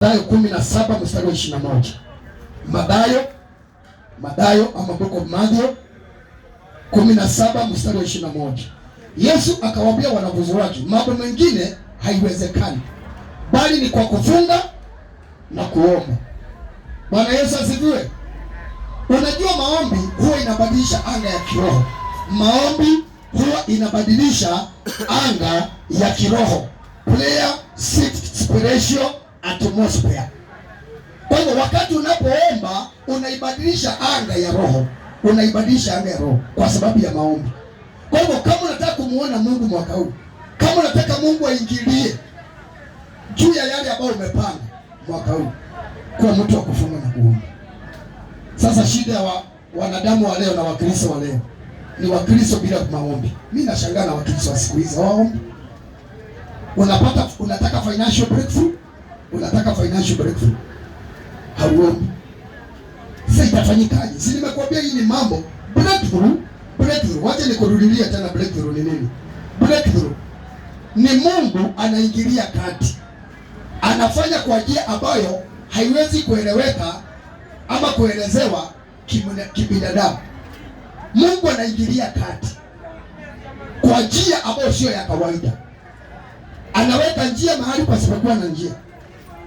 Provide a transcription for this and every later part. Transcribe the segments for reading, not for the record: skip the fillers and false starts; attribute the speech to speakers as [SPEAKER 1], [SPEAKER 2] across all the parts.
[SPEAKER 1] Mathayo 17 mstari wa 21. Mathayo ama Book of Matthew 17 mstari wa 21. Yesu akawaambia wanafunzi wake, mambo mengine haiwezekani, bali ni kwa kufunga na kuomba. Bwana Yesu asifiwe. Unajua, maombi huwa inabadilisha anga ya kiroho. Maombi huwa inabadilisha anga ya kiroho. Prayer shift spiritual atmosphere. Kwa hivyo wakati unapoomba unaibadilisha anga ya roho, unaibadilisha anga ya roho kwa sababu ya maombi. Kwa hivyo kama unataka kumuona Mungu mwaka huu, kama unataka Mungu aingilie juu ya yale ambayo umepanga mwaka huu, kuwa mtu wa kufunga na kuomba. Sasa shida ya wanadamu wa leo na Wakristo wa leo ni Wakristo bila maombi. Mimi nashangaa na Wakristo wa siku hizi hawaombi. Unataka financial breakthrough, unataka financial breakthrough, hauombi. Sasa itafanyikaje? Si nimekuambia hii ni mambo breakthrough, breakthrough. Wacha nikurudilia tena, breakthrough ni nini? Breakthrough ni Mungu anaingilia kati, anafanya kwa njia ambayo haiwezi kueleweka ama kuelezewa kibinadamu. Mungu anaingilia kati kwa njia ambayo sio ya kawaida, anaweka njia mahali pasipokuwa na njia.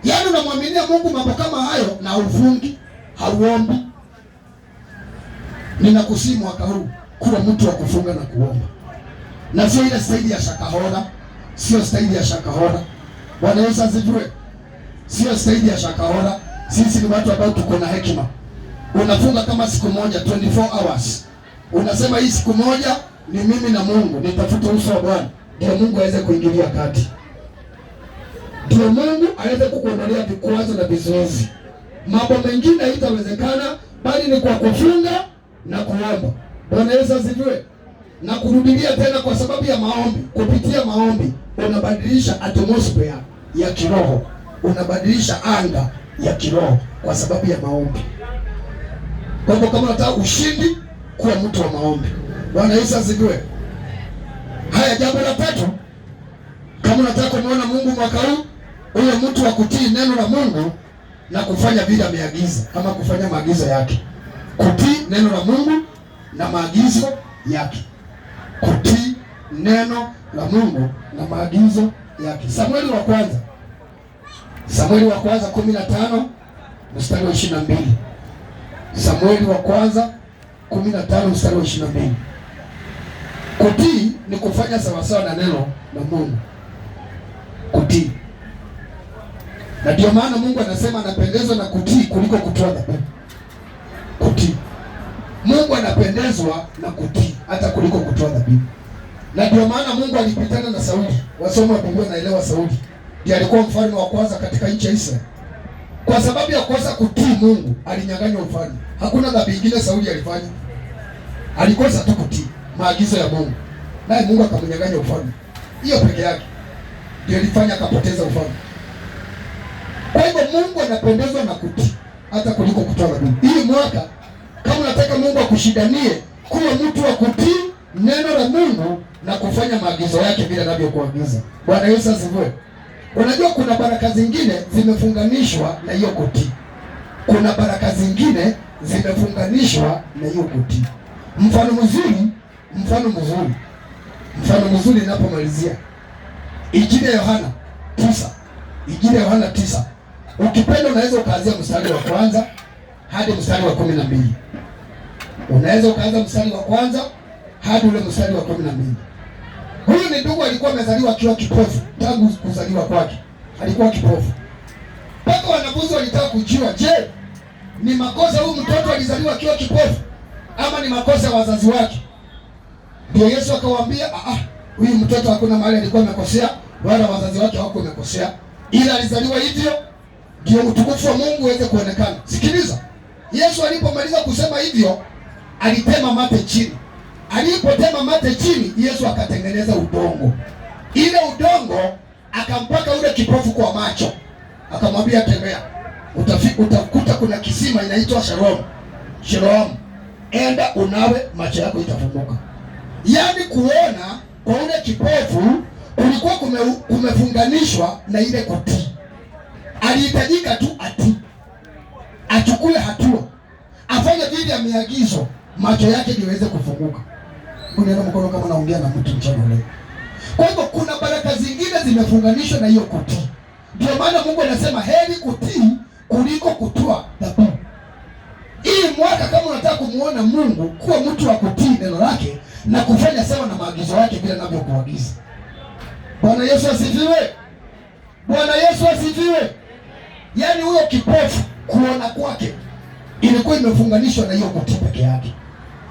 [SPEAKER 1] Yaani unamwaminia Mungu mambo kama hayo na ufungi, hauombi. Ninakusihi mwaka huu kuwa mtu wa kufunga na kuomba, na sio ile staili ya shakahora, sio staili ya shakahora. Bwana Yesu asifiwe. Sio staili ya shakahora. Sisi ni watu ambao tuko na hekima. Unafunga kama siku moja 24 hours, unasema hii siku moja ni mimi na Mungu, nitafute uso wa Bwana, ndio Mungu aweze kuingilia kati, ndio Mungu aweze kukuondolea vikwazo na vizuizi. Mambo mengine haitawezekana, bali ni kwa kufunga na kuomba. Bwana Yesu asifiwe. Na kurudilia tena, kwa sababu ya maombi, kupitia maombi unabadilisha atmosphere ya kiroho, unabadilisha anga ya kiroho kwa sababu ya maombi. Kwa hivyo kama unataka ushindi, kuwa mtu wa maombi. Bwana Yesu asifiwe. Haya, jambo la tatu, kama unataka kumuona Mungu mwaka huu, uwe mtu wa kutii neno la Mungu na kufanya vile ameagiza, ama kufanya maagizo yake. Kutii neno la Mungu na maagizo yake, kutii neno la Mungu na maagizo yake. Samueli wa kwanza, Samueli wa kwanza 15 mstari wa 22. Samueli wa kwanza 15 mstari wa 22. Kutii ni kufanya sawasawa na neno la Mungu. Kutii. Na ndio maana Mungu anasema anapendezwa na kutii kuliko kutoa dhabihu. Kutii. Mungu anapendezwa na kutii hata kuliko kutoa dhabihu. Na ndio maana Mungu alipitana na Sauli. Wasomi wa Biblia wanaelewa Sauli ndiye alikuwa mfalme wa kwanza katika nchi ya Israeli. Kwa sababu ya kukosa kutii Mungu alinyang'anywa ufalme. Hakuna dhambi nyingine Sauli alifanya. Alikosa tu kutii maagizo ya Mungu, naye Mungu akamnyang'anya ufalme. Hiyo peke yake ndio ilifanya akapoteza ufalme. Kwa hivyo Mungu anapendezwa na kutii hata kuliko kutoa dhabihu. Hii mwaka kama unataka Mungu akushindanie, kuwa mtu wa kutii neno la Mungu na kufanya maagizo yake vile anavyokuagiza. Bwana Yesu asifiwe. Unajua kuna baraka zingine zimefunganishwa na hiyo kutii. Kuna baraka zingine zimefunganishwa na hiyo kutii. Mfano mzuri, mfano mzuri, mfano mzuri ninapomalizia, Injili ya Yohana 9, Injili ya Yohana 9. Ukipenda unaweza ukaanzia mstari wa kwanza hadi mstari wa 12. Unaweza ukaanza mstari wa kwanza hadi ule mstari wa 12. Huyu ni ndugu alikuwa amezaliwa akiwa kipofu tangu kuzaliwa kwake. Alikuwa kipofu. Mpaka wanafunzi walitaka kujua, je, ni makosa huyu mtoto alizaliwa akiwa kipofu ama ni makosa ya wazazi wake? Ndio Yesu akawaambia, huyu mtoto hakuna mahali alikuwa amekosea wala wazazi wake hawakuwa wamekosea, ila alizaliwa hivyo ndio utukufu wa Mungu uweze kuonekana. Sikiliza, Yesu alipomaliza kusema hivyo alitema mate chini. Alipotema mate chini, Yesu akatengeneza udongo. Ile udongo akampaka ule kipofu kwa macho, akamwambia tembea, utakuta kuna kisima inaitwa Shalom, Shalom, enda unawe, macho yako itafunguka. Yaani kuona kwa ule kipofu kulikuwa kumefunganishwa na ile kutii. Alihitajika tu ati achukue hatua, afanye vile ameagizwa, macho yake ndio iweze kufunguka. Uniona mkono kama naongea na mtu mchana leo. Kwa hivyo kuna baraka zingine zimefunganishwa na hiyo kutii. Ndio maana Mungu anasema heri kutii kuliko kutoa dhabihu. Hii mwaka kama unataka kumuona Mungu, kuwa mtu wa kutii neno lake na kufanya sawa na maagizo yake vile anavyokuagiza. Bwana Yesu asifiwe. Bwana Yesu asifiwe. Yaani huyo kipofu kuona kwake ilikuwa imefunganishwa na hiyo kutii peke yake.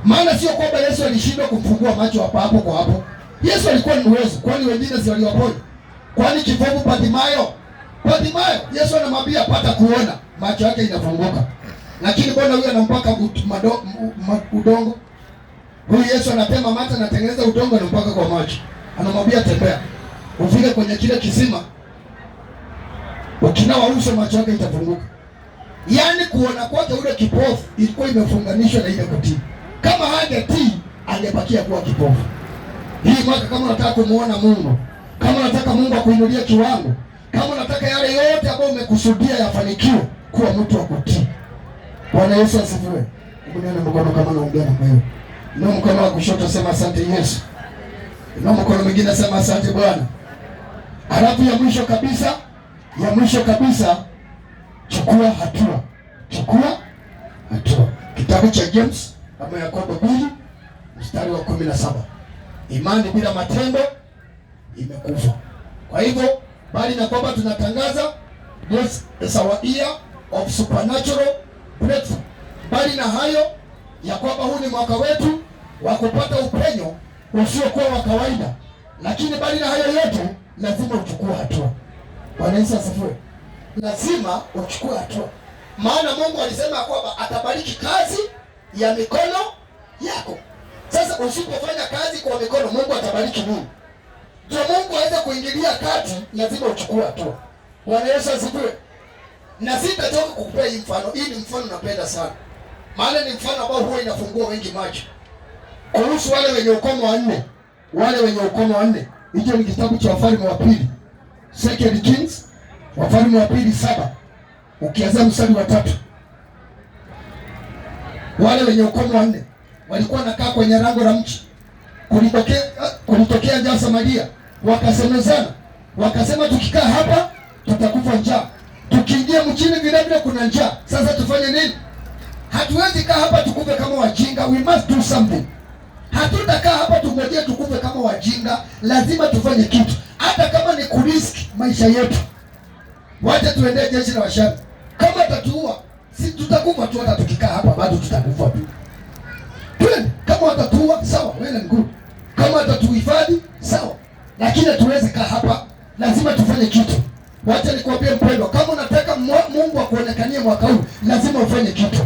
[SPEAKER 1] Maana sio kwamba Yesu alishindwa kumfungua macho hapo hapo kwa hapo. Yesu alikuwa ni uwezo, kwani wengine si waliwaponya? Kwani kipofu Bartimayo? Bartimayo Yesu anamwambia pata kuona, macho yake inafunguka. Lakini bwana huyu anampaka udongo. Huyu Yesu anatema mate, anatengeneza udongo, anampaka kwa macho. Anamwambia tembea, ufike kwenye kile kisima, ukinawa uso macho yake itafunguka. Yaani kuona kwake ule kipofu ilikuwa imefunganishwa na ile kutii. Kama hangetii angebakia kuwa kipofu. Hii mwaka kama unataka kumuona Mungu, kama unataka Mungu akuinulie kiwango, kama unataka yale yote ambayo umekusudia yafanikiwe, kuwa mtu wa kutii. Bwana Yesu asifiwe. Hebu nione mkono kama naongea na wewe. Inua mkono wa kushoto sema asante Yesu. Inua mkono mwingine sema asante Bwana. Halafu ya mwisho kabisa, ya mwisho kabisa, chukua hatua. Chukua hatua. Kitabu cha James ama Yakobo 2 mstari wa 17. Imani bila matendo imekufa. Kwa hivyo bali na kwamba tunatangaza this is our year of supernatural breakthrough. Bali na hayo ya kwamba huu ni mwaka wetu wa kupata upenyo usiokuwa wa kawaida, lakini bali na hayo yote lazima uchukue hatua. Bwana Yesu asifiwe. Lazima uchukue hatua, maana Mungu alisema kwamba atabariki kazi ya mikono yako. Sasa usipofanya kazi kwa mikono, Mungu atabariki nini? Ndio Mungu aweze kuingilia kati, lazima uchukue hatua. Bwana Yesu asifiwe. Na sitachoka kukupea hii mfano. Hii ni mfano napenda sana, maana ni mfano ambao huwa inafungua wengi macho kuhusu wale wenye ukoma wa nne, wale wenye ukoma wa nne. Hicho ni kitabu cha Wafalme wa Pili, Second Kings, Wafalme wa Pili 7 ukianza mstari wa 3. Wale wenye ukoma wa nne walikuwa wanakaa kwenye lango la mji. Kulitokea njaa Samaria, wakasemezana, wakasema tukikaa hapa tutakufa njaa, tukiingia mjini vile vile kuna njaa. Sasa tufanye nini? Hatuwezi kaa hapa tukufe kama wajinga, we must do something. Hatutakaa hapa tungojee tukufe kama wajinga, lazima tufanye kitu, hata kama ni kurisk maisha yetu. Wacha tuendee jeshi la Washami, kama tatuua si tutakufa tu, hata tukikaa hapa bado tutakufa tu. Twende, kama watatuua sawa, well and good. Kama watatuhifadhi sawa, lakini hatuwezi kaa hapa, lazima tufanye kitu. Wacha nikwambie mpendwa, kama unataka Mungu akuonekanie mwaka huu, lazima ufanye kitu.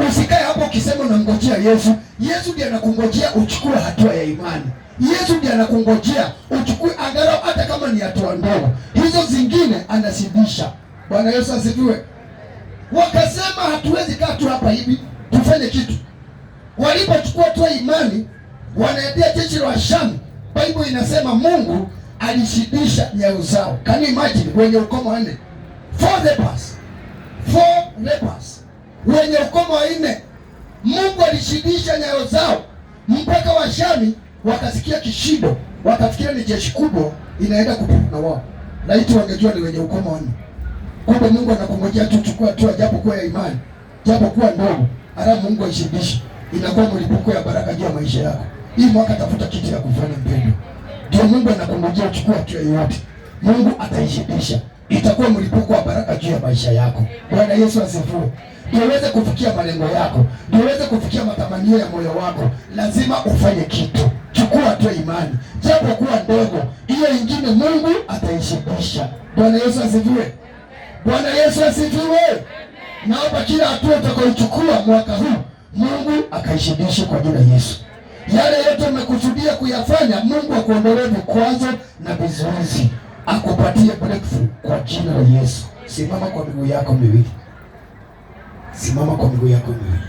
[SPEAKER 1] Usikae hapo ukisema unamngojea Yesu. Yesu ndiye anakungojea uchukue hatua ya imani. Yesu ndiye anakungojea uchukue angalau hata kama ni hatua ndogo. Hizo zingine anazidisha. Bwana Yesu asifiwe. Wakasema hatuwezi kaa tu hapa hivi, tufanye kitu. Walipochukua hatua imani, wanaendea jeshi la Washamu. Bible inasema Mungu alishibisha nyayo zao. Can you imagine? Wenye ukoma wa 4. 4 lepers. 4 lepers. Wenye ukoma wa 4. Mungu alishibisha nyayo zao mpaka Washami wakasikia kishindo, wakafikiria ni jeshi kubwa inaenda kupigana wao. Laiti wangejua ni wenye ukoma wa 4. Kumbe Mungu anakungojea tu chukua hatua, japo kuwa ya imani, japo kuwa ndogo, halafu Mungu aishibishe. Inakuwa mlipuko ya baraka juu ya maisha yako. Hii mwaka tafuta kitu ya kufanya mpendo. Ndio Mungu anakungojea uchukue hatua yoyote. Mungu ataishibisha. Itakuwa mlipuko wa baraka juu ya maisha yako. Bwana Yesu asifiwe. Ndio uweze kufikia malengo yako, ndio uweze kufikia matamanio ya moyo wako, lazima ufanye kitu. Chukua hatua imani, japo kuwa ndogo, hiyo ingine Mungu ataishibisha. Bwana Yesu asifiwe. Bwana Yesu asifiwe. Naomba kila hatua utakayochukua mwaka huu Mungu akaishibishe kwa jina la Yesu. Yale yote umekusudia kuyafanya, Mungu akuondolee vikwazo na vizuizi, akupatie breakthrough kwa jina la Yesu. Simama kwa miguu yako miwili. Simama kwa miguu yako miwili.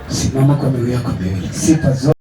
[SPEAKER 1] Simama kwa miguu yako miwili. Sifa zote